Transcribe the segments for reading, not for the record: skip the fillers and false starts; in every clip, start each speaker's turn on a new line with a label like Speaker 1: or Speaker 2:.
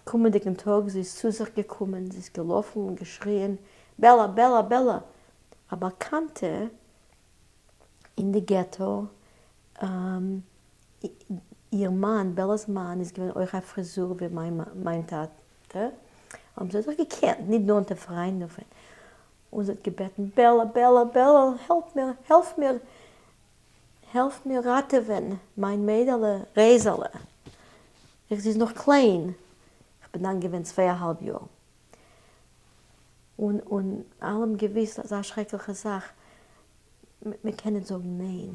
Speaker 1: קומענדיגן טאג זי איז צו זיך געקומען, זי איז געלאפן און געשריען, בעלא! בעלא! בעלא! א באקאנטע אין די געטא, איר מאן, בעלא'ס מאן איז געווען אויך א פריזור ווי מיין טאטע, האבן זיי זיך געקענט, ניט נאנטע פריינד, און זי האט געבעטן, בעלא, בעלא, בעלא, העלף מיר, העלף מיר, העלף מיר ראטעווען מיין מיידעלע רייזעלע, איך זי איז נאך קליין, איך בין דאן געווען צוויי א האלב יאר, און און אלע האבן געוויסט אזא שרעקליכע זאך, מען קען ניט זאגן ניין,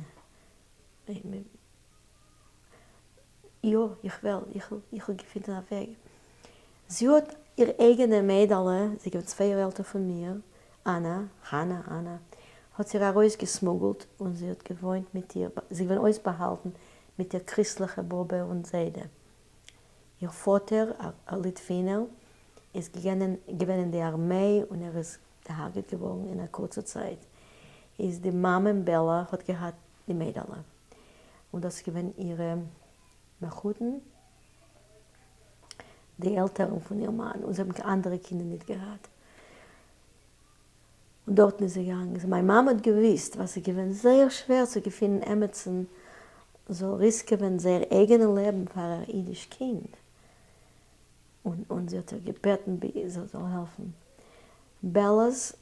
Speaker 1: יא איך וועל, איך וועל געפינען א וועג. זי האט איר אייגענע מיידעלע, זי איז געווען צוויי יאר עלטער פון מיר, אנא, חנה, אנא, האט זי איר ארויסגעסמוגלט און זי האט געוואוינט מיט איר, זי איז געווען אויסבאהאלטן מיט איר קריסטליכע באבע און זיידע. איר פאטער, א ליטווינער, איז געווען אין די ארמיי און ער איז דערהרגעט געווארן אין א קורצע צייט. איז די מאמע בעלא האט געהאט די מיידעלע און דאס איז געווען אירע מחותן, די עלטערן פון איר מאן, און זיי האבן קיין אנדערע קינדער ניט געהאט. און דארטן איז זי געגאנגען. מיין מאמע האט געוואוסט ווייל ס'איז געווען זייער שווער צו געפינען עמיצן זאל ריסקעווען זייער אייגענע לעבן פאר א אידיש קינד. און און זי האט איר געבעטן זי זאל העלפן. בעלא'ס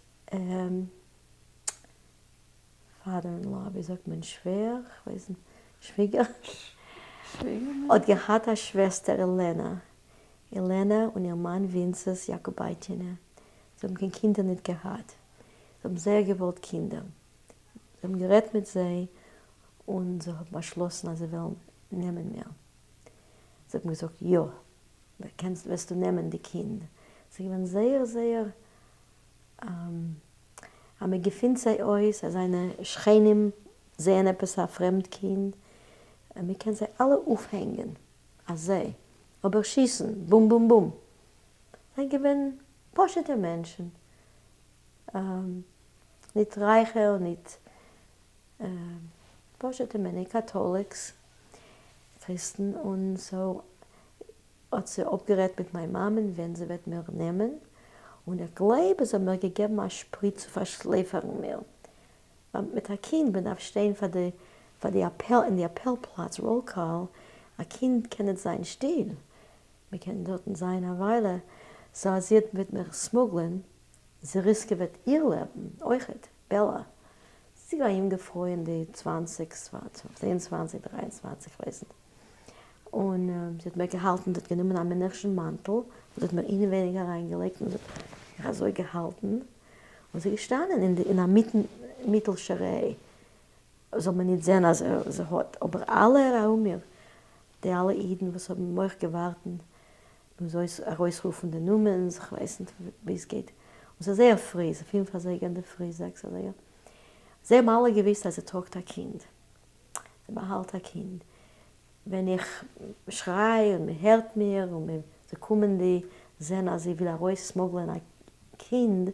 Speaker 1: father in law, ווי זאגט מען שווער? כ'ווייס נישט, שוויגער? האט געהאט א שוועסטער עלענא, עלענא און איר מאן ווינסעס יאקובייטינע, זיי האבן קיין קינדער ניט געהאט, זיי האבן זייער געוואלט קינדער, זיי האבן גערעדט מיט זיי און זיי האבן באשלאסן אז זיי וועלן נעמען מיר, זיי האבן געזאגט יא, קענסט וועסטו נעמען די קינד, ס'איז געווען זייער זייער אז מען געפינט זיי אויס אז זיינע שכנים זעען עפעס א פרעמד קינד, מען קען זיי אלע אויפהענגען אז זיי, אבער שיסן בום בום בום, זענען געווען פשוטע מענטשן, ניט רייכע און ניט פשוטע מענער, Catholics, קריסטן, און so האט זי אפגערעדט מיט מיין מאמען ווען זי וועט מיר נעמען, און איך גלייב אז זי האט מיר געגעבן א שפריץ צו פארשלעפערן מיר, ווייל מיט א קינד מען דארף שטיין פאר די פאר די אפעל אין די אפעל פלאץ roll call, א קינד קען ניט זיין שטיל, מען קען דארטן זיין א וויילע, so אז זי האט וועט מיר סמוגלען, זי ריסקעוועט איר לעבן אויכעט, בעלא, זי איז א יונגע פרוי אין די צוואנציג, צוויי און צוואנציג, דריי און צוואנציג, כ'ווייס ניט. און זי האט מיר געהאלטן, זי האט גענומען א מענערישן מאנטל, און זי האט מיר אינעווייניג אריינגעלייגט, און זי האט מיך אזוי געהאלטן, און זי איז געשטאנען אין די אין א מיטן מיטלשע ריי, זאל מען ניט זען אז זי האט, אבער אלע ארום מיר, די אלע אידן וואס האבן אויך געווארטן, מ'מוז ארויסרופן די נומענס, כ'ווייס ניט ווי עס גייט, און ס'איז זייער פרי, ס'איז פינף אזייגער אינדערפרי, זעקס אזייגער, זיי האבן אלע געוויסט אז זי טראגט א קינד. זי באהאלט א קינד. ווען איך שריי און מען הערט מיר און מען זיי קומען די זען אז זי וויל ארויס סמוגלען א קינד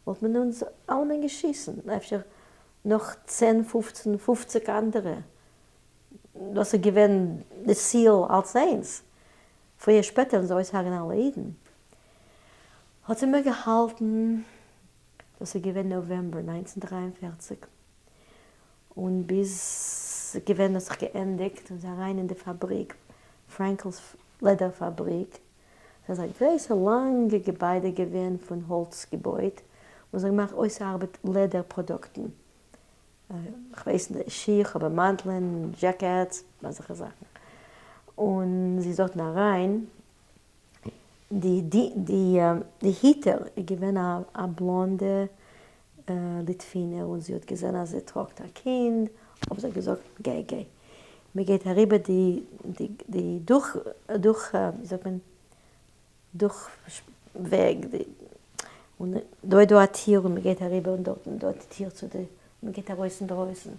Speaker 1: וואלט מען אונז אלעמען געשיסן אפשר נאך צען פופצן פופציג אנדערע דאס איז געווען די ציל אלס איינס פריער שפעטער וועלן זיי אויסהרג'נען אלע אידן האט זי מיר געהאלטן דאס איז געווען נאוועמבער 1943. און ביז ס'איז געווען האט זיך געענדיגט און זיי אריין אין די פאבריק, פרענקל'ס לעדער פאבריק, ס'איז א גרויסע לאנגע געביידע געווען פון האלץ געבויט, און זיי האבן געמאכט אויסארבעט לעדער פראדוקטן, כ'ווייס נישט, שיך אבער מאנטלען, jackets, אזעלכע זאכן, און זי איז דארטן אריין, די די די היטער איז געווען א בלאנדע ליטווינער און זי האט געזען אז זי טראגט א קינד האבן זיי געזאגט גיי גיי מען גייט אריבער די די די דורך דורך ווי זאגט מען דורך וועג די און דא איז דא א טיר און מען גייט אריבער און דארטן דא די טיר צו די מען גייט ארויס אינדרויסן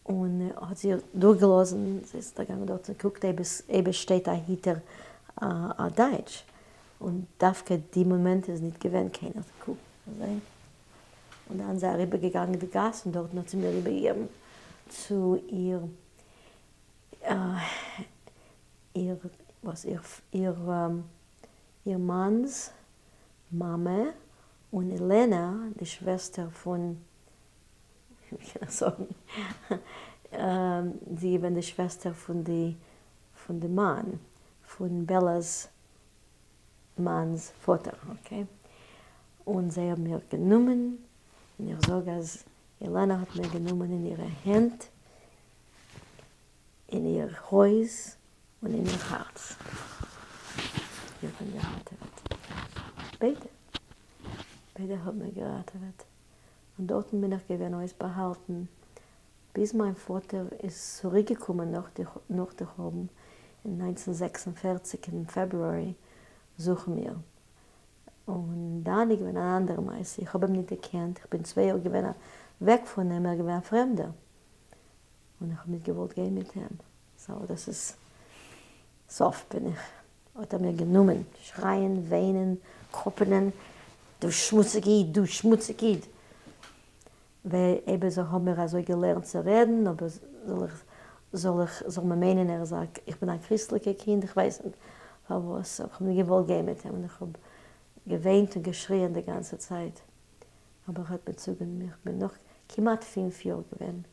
Speaker 1: און האט זי דורכגעלאזן, זי איז דערגאנגען דארט און געקוקט אויב עס שטייט א היטער א דייטש, און דווקא די מאמענט איז ניט געווען קיינער צו קוקן אזוי, און דאן איז זי אריבערגעגאנגען די גאס און דארטן האט זי מיר איבערגעגעבן צו איר איר. וואס איר איר מאנ'ס מאמע, און עלענא, די שוועסטער פון, ווי קען איך זאגן, זי איז געווען די שוועסטער פון די פון די מאן, פון בעלא'ס מאנ'ס פאטער, okay, און זיי האבן איר גענומען, און איך זאג אז עלענא האט מיר גענומען אין אירע הענט, אין איר הויז און אין איר הארץ. איך בין געראטעוועט. ביידע. ביידע האבן מיר געראטעוועט. און דארטן בין איך געווען אויסבאהאלטן ביז מיין פאטער איז צוריקגעקומען נאך די חורבן אין 1946 אין February זוכן מיר. און דאן איז געווען אן אנדערע מעשה. איך האב אים ניט דערקענט. איך בין צוויי יאר געווען אוועק פון אים. ער איז געווען א פרעמדער. און איך האב ניט געוואלט גיין מיט אים. so דאס איז סוף בין איך, האט ער מיר גענומען שרייען, וויינען, קאפענען, דו שמוציג איד, דו שמוציג איד! אויב זיי האבן מיר אזוי געלערנט צו רעדן, אבער זאל איך, זאל איך, זאל מען מיינען ער איז א, איך בין א קריסטליכע קינד, איך ווייס ניט פארוואס, אבער איך האב ניט געוואלט גיין מיט אים, און איך האב געוויינט און געשריען די גאנצע צייט, אבער ער האט מיר צוגענומען, איך בין נאך כמעט פינף יאר געווען.